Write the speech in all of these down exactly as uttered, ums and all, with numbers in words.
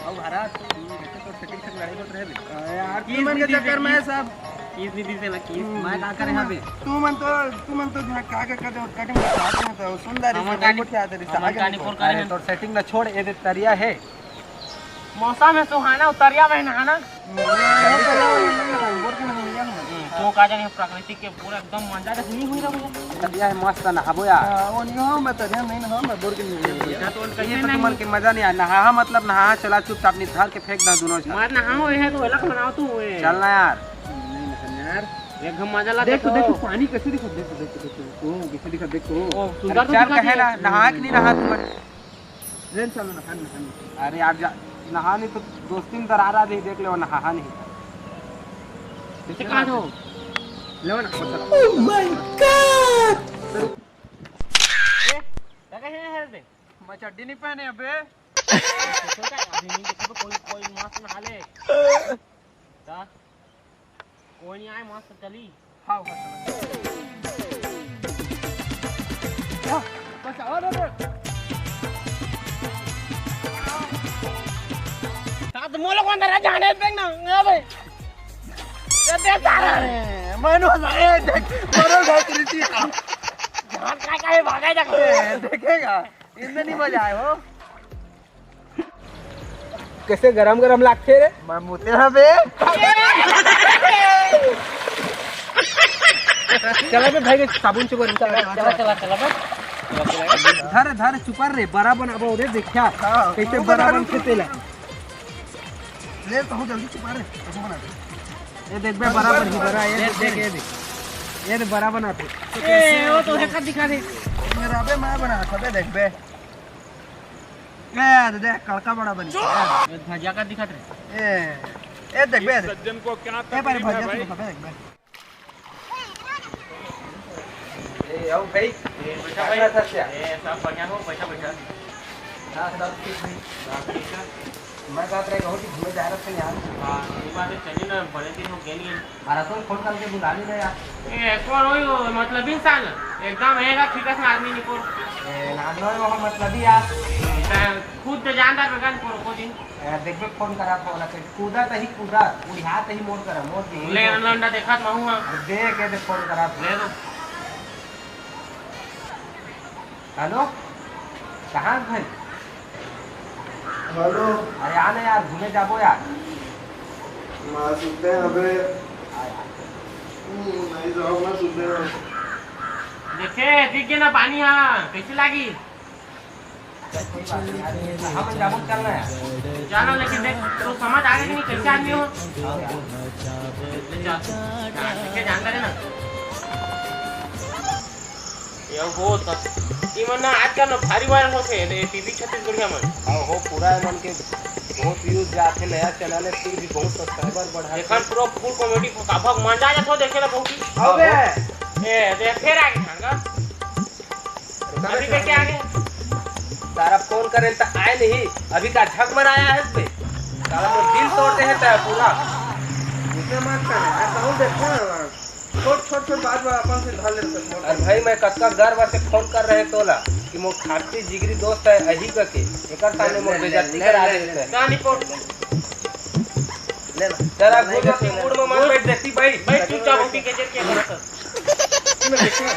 अउ भारत, तू सेटिंग से लड़ाई होत रहे बे। यार, किस तुमन के चक्कर में सब। किस नीति से ना किस? मैं का करे हां बे? तुमन तो, तुमन तो जहां का के कटे, कटे में साथ में तो सुंदर हमर से कानी, गोठिया तेरी हमर साथ कानी में। कोर करे अरे, तोर सेटिंग ला छोड़, ए दे तरिया हे। मौसम है सुहाना, उतरिया में नहाना। तो का जाने प्राकृतिक के पूरा एकदम मजा तक नहीं हुई रहा। तरिया है मस्त, नहाबो यार। हां, वो नहीं हो, मैं तरिया नहीं नहाऊं, मैं बोर के नहीं हूं। ये तो कहीं ये तो नहीं। तुमन के मजा नहीं आया, नहा मतलब नहा, चला चुपचाप निधार के फेंक दा दोनों झन। मत नहाओ, ये तो अलग बनाओ तू, ये। चल ना यार। नहीं नहाना यार। एक घम मजा ला देख तो, देखो। देख तो, पानी कैसे दिखा, देख तो, देख तो, देख तो, ओ, कैसे दिखा, देख तो। ओ, सुंदर अरे तो चल, दिखा कहे दिया। ना, नहा कि नहीं नहा तुमन? ले चल ना, नहा, नहा, नहा। अरे यार, जा, नहा नहीं तो दोस्ती में दरार आ जाही, देख ले, वो नहा नहीं। कैसे कहा हो? ले ना, वो चल। Oh my God! ए, क्या कहे है बे? मैं चड्डी नहीं पहने अबे। तो क्या, अभी नहीं देखा तो कोई, कोई मस्त नहा ले। का? कोई नहीं आए, मस्त चली। हां, हां, चलो। हां, बस आओ ना, बस। साथ मोलो को अंदर आ, जाने देख ना, ए भाई। ये दे सारा। ए, मनो, ए, देख, मनो, देख, रीति का। जान का, का है, भागा जा। ए, देखेगा, इनमें नहीं मजा आए हो। कैसे गरम गरम लागथे रे? मैं मुते हवे। चला बे भाई, साबुन से बोल। चला, चला, चला बे। धर, धर, चुपा रे, बड़ा बनाबो रे, देखा। हां, कैसे बड़ा बना बनथे तेला। ले तो हो जल्दी चुपा रे, कैसे बना दे। ये देख बे, बड़ा बनही, बड़ा, ये देख, ये देख। ये देख, बड़ा बनाथे। ए, वो तो है, दिखा दे। मेरा बे, मैं बना था बे, देख बे। ए, दे, दे, कड़का बड़ा बनी। ए, भजिया का दिखत रहे। ए, ए, देख बे, इस सज्जन को क्या ए, पर तकलीफ है भजिया भाई? से दिखा बे, देख बे। ए, आओ भाई। ए, बैठा भाई। क्या हाल है? ए, सब बढ़िया हो, बैठा, बैठा। हाँ, सब ठीक भाई। सब ठीक है। मैं बात रहे, बहुत ही घूमे जा रहे थे यार। हाँ, ये बात है, चलिए ना, बड़े दिन हो गए नहीं। माराथन फोन करके बुला ली ना यार। ए, कौन हो यो? मतलब इंसान। एकदम हैगा, ठीक है, आदमी निको। ए, नाम लो, वो मतलब ही यार। ए, खुद तो जानदार बेगान कौन को दिन। ए, देखबे फोन करा था वाला, फिर कूदा तही कूदा, उड़िया तही मोर करा, मोर की। ले, लंडा देखा था हुआ। देख, ए, देख फोन करा था। ले दो। हेलो, कहाँ है भाई? हेलो। अरे आ ना यार, घूमे जाबो यार। मैं सुते हैं अबे। आ यार। हम्म, नहीं जाओ, मैं सुते हैं। देखे, दिख गया ना पानी, हाँ, कैसे लागी? चल, कोई बात नहीं यार, कहाँ मन जाबो, चल ना यार। जाना, लेकिन देख, तो समझ आ गया कि नहीं, कैसे आदमी हो? आओ यार। ले चल। हाँ, देखे, जानता है ना। ये हो त, ई मन ना आजकल ना भारी वायरल होथे, ये टीवी छत्तीसगढ़िया मन। हाँ हो, पूरा मन के बहुत व्यूज जाथे, नया चैनल है, फिर भी बहुत सब्सक्राइबर बढ़ा। देखन पूरा फुल कॉमेडी, का भग मजा आ जाथे देखे ला बहुत ही। हाँ हो। ए, देख फेर आगे खान का। अभी कैसे आगे? तारा फोन करे त आए नहीं, अभी का झक मन आया है बे? साला मोर दिल तोड़ दे है तै पूरा। इतना मत कर, मैं कहूँ देखो ना। छोट, छोट, छोट बात बा, अपन से धर ले सकत। अरे भाई, मैं कतका गर्व से फोन कर रहे तोला कि मोर खाटी जिगरी दोस्त है, अही करके। एकर सामने मोर बेइज्जती करा दे है। कहां रिपोर्ट? ले ना। तेरा गुरु की मूड में मत बैठ, देखती भाई। भाई, चुपचाप होके के के करत। मैं देखूं।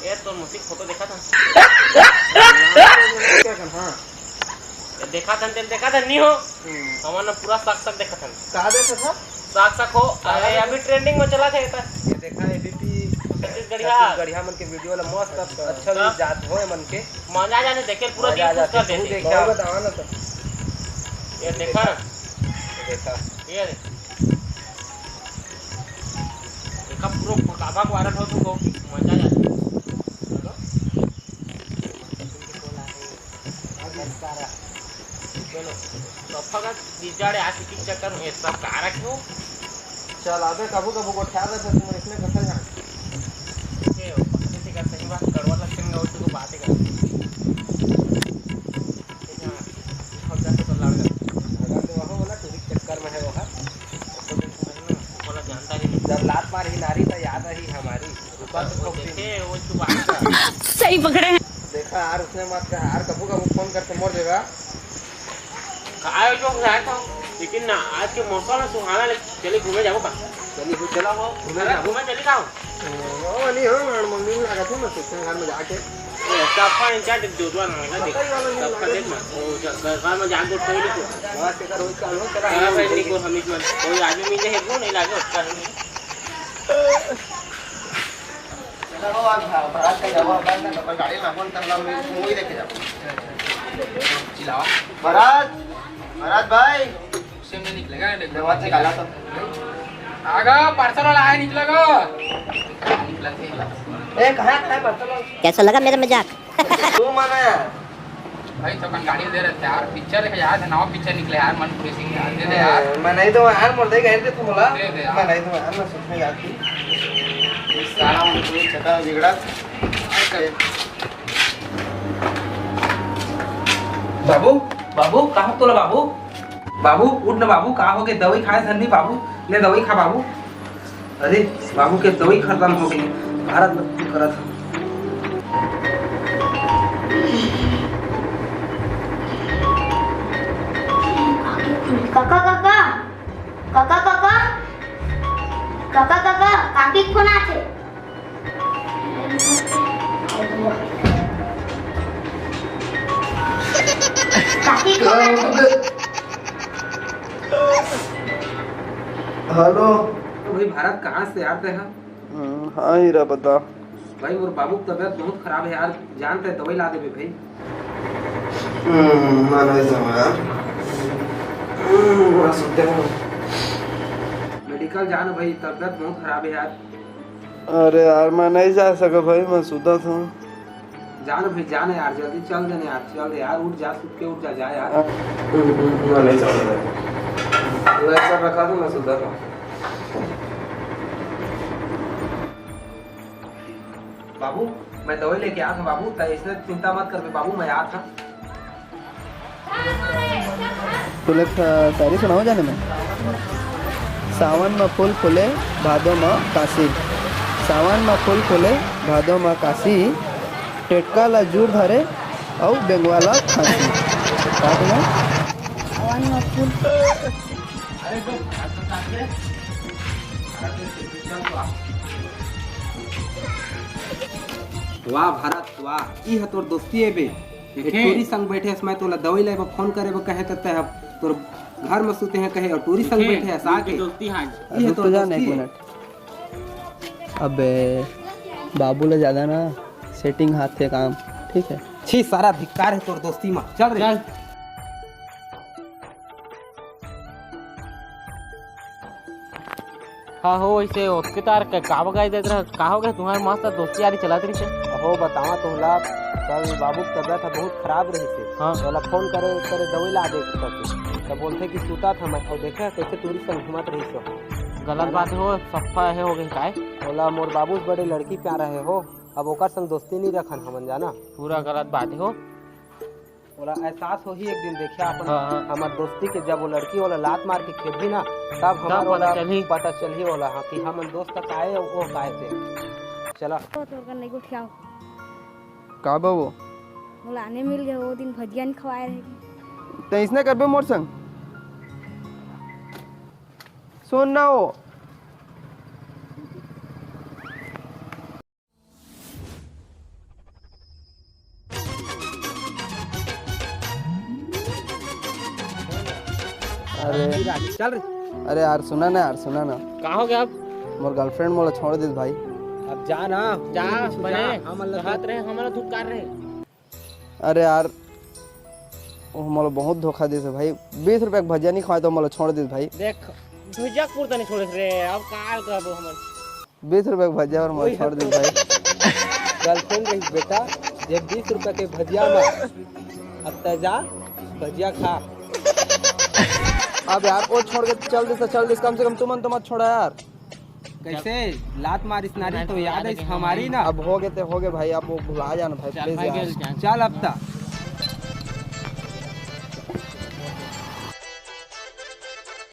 ए, तोर मोती फोटो देखा था? हाँ। देखा था, तेल देखा था, नहीं हो? हम्म। हमन पूरा साक साक देखत हन। का देखत हस? साक साक हो। अरे, अभी ट्रेंडिंग में चला था ये तो। ये देखा, एबीपी छत्तीसगढ़िया। छत्तीसगढ़िया मन के वीडियो ला मस्त, अच्छा हाँ। भी जात होए मन के। मजा आ जाने देखे, पूरा मजा आ दिल खुश जाते, कर तू देते। देखा। बहुत बतावा ना तो। ये देखा ना। देखा। ये देख। एका पूरा पकाबा को आरत हो तो मजा आ जाता। चलो, सफा का बिचारे आज की चक्कर में सब कार रखे हो। चल, अबे कभू कभू गोठिया दे, तो तुम इसने कसर जान। ये हो, किसी का सही बात कड़वा लगते हैं, और तो बात ही कर। ठीक है, हम जाते तो लड़ गए। अगर तो वहाँ बोला, टूरी चक्कर में है वहाँ। तो बोला, जानता ही नहीं। जब लात मार ही नारी, तो याद ही हमारी। ऊपर से वो ठोक दी। देखे, वो चुप आ गया। सही पकड़े हैं। देखा, यार, उसने मत कहा यार, कभू कभू फोन करके मोर देगा। काय जो जाए था, लेकिन ना, आज के मौसम है सुहाना, ले चली घूमे जाबो का? चली हो, चला हो, घूमे अरे, जाबो। घूमे चली का हो? ओ, नहीं हो, मम्मी भी लगा थे, मैं सोचते हैं घर में जाके। ए, सबका इंचार्ज दो, दो ना, ना देख। सबका देख मत, वो ज-, घर, घर में जाके गोठ कोई नहीं को। बस, तेरा रोज का हो, तेरा घर में नहीं को, हम इस मन, कोई आदमी मिले है, वो नहीं लागे, उसका नहीं। चलो, अब भा-, भरत का जाओ, अपन ना, अपन गाड़ी में अपन तब हम मूवी देखे जाओ। चिल्लाओ। भरत, भरत भाई। उससे नहीं निकलेगा, नहीं निकलेगा। दरवाजे काला तो। आगा, पार्सल वाला आए, निकलेगा। निकला थे। ए, कहाँ, कहाँ है पार्सल वाला? कैसा लगा मेरा मजाक? तू माना यार। भाई, तो अपन गाड़ी दे रहे थे यार, पिक्चर देखे यार, नवा पिक्चर निकले यार, मन खुशी यार, दे दे यार। मैं नहीं तो यार, मुर्दे गए थे तुम बोला। दे दे यार। मैं नहीं तो यार, मैं सोच में यार थी। साला उनको ही चटा बिगड़ा। बाबू, बाबू, का हो तोला बाबू? बाबू, उठ ना बाबू, का हो गे? दवाई खाए धन भी बाबू, ले दवाई खा बाबू। अरे, बाबू के दवाई खत्म हो गई, भारत में फोन करा था। काका, काका, काका, काका, काका, काका, काकी के फोन आथे। काकी के फोन आथे। हेलो। तो भाई भारत कहाँ से आते हैं? हम्म, हाँ हीरा, बता। भाई, मोर बाबू के तबीयत बहुत खराब है यार, जानते हैं, दवाई ला देबे भाई। हम्म, मैं नहीं जाऊँ यार। हम्म, मैं सोते हूँ। मेडिकल जाना भाई, तबीयत बहुत खराब है यार। अरे यार, मैं नहीं जा सका भाई, मैं सुता था। जान भाई, जान यार, जल्दी चल देना यार, चल दे यार, उठ जा, सुत के उठ जा, जा यार। हम्म, हम्म, मैं नहीं जाऊँ यार। मैं सब रखा था, मैं सुता था। बाबू, मैं दवाई लेके आत हूँ बाबू, तै इसने चिंता मत करबे बाबू, मैं आत हूँ। तोला एक ठा शायरी सुनाओ जाने में। सावन म फूल फूले, भादो म कांसी। सावन म फूल फूले, भादो म कांसी। टेटका ला जूर धरे, अउ बेंगवा ला खांसी। का सुना? सावन म फूल वाह भारत, वाह, ई ह तोर दोस्ती ए बे। एक देखे? टूरी संग बैठे हस, मैं तोला दवाई लेबे फोन करे बर कहे, त तै ह तोर घर में सुते हैं कहे, और टूरी संग देखे? बैठे हस आके। दोस्ती हाज। ई ह रुक तोर तो जा ना एक दोस्ती ए। मिनट। अबे, बाबू ले ज्यादा ना सेटिंग हाथ के काम, ठीक है? छी, सारा धिक्कार है तोर दोस्ती में। चल रे। चल। हाँ हो, वैसे ओतके तार का, का बगाई देत रहा, का हो गया तुम्हारे मस्त दोस्ती यारी चलत रही से? हो बतावा तोला, कल बाबू के तबीयत ह बहुत खराब रही से। हाँ। तोला फोन करे, करे दवाई ला दे करके। तो बोलते कि सुता था मैं, और देखे कैसे टूरी संग घूमत रही से। गलत बात हो, सफा है हो गई काय? ओला मोर बाबू से बड़े लड़की प्यार है हो, अब ओकर संग दोस्ती नहीं रखन हमन जाना। पूरा गलत बात हो। ओला एहसास होही एक दिन, देखिया अपन हाँ, हाँ। हमर दोस्ती के, जब वो लड़की ओला लात मार के खेदही ना, तब तब हमर पता ओला चलही। पता चलही ओला, हाँ, कि हमन दोस्त तक आए, वो काय से। चला। तो तोर कर नहीं गोठियाओ। का बा वो? मोला आने मिल गए, वो दिन भजिया नहीं खवाए रहे। त इसने करबे मोर संग? सुन ना वो। अरे। चल रे। अरे यार, सुना ना यार, सुना ना। का हो गया अब? मोर गर्लफ्रेंड मोला छोड़ दिस भाई। अब जा ना। जा, कुछ बने। जा, हमन ला कहत रहे, हमन ला धुतकार रहे। अरे यार, वो मोला बहुत धोखा दिस भाई। बीस रुपया के भजिया नहीं खवाए तो मोला छोड़ दिस भाई। देख, भजिया के पुरता नहीं छोड़े रे, अब का करबो हमन? बीस रुपया के भजिया और मोला वही छोड़ दिस भाई। गर्लफ्रेंड रही बेटा, जब बीस रुपया के भजिया में, अब तै जा, भजिया खा। अब यार, वो छोड़ के चल दिस, चल दिस, कम से कम तुमन तो मत छोड़ा यार। कैसे? लात मारिस नारी तो याद है हमारी ना। अब हो गए ते हो गए भाई, अब वो भुला जाना भाई, चल please भाई, यार। चल, चल। चल अब तक।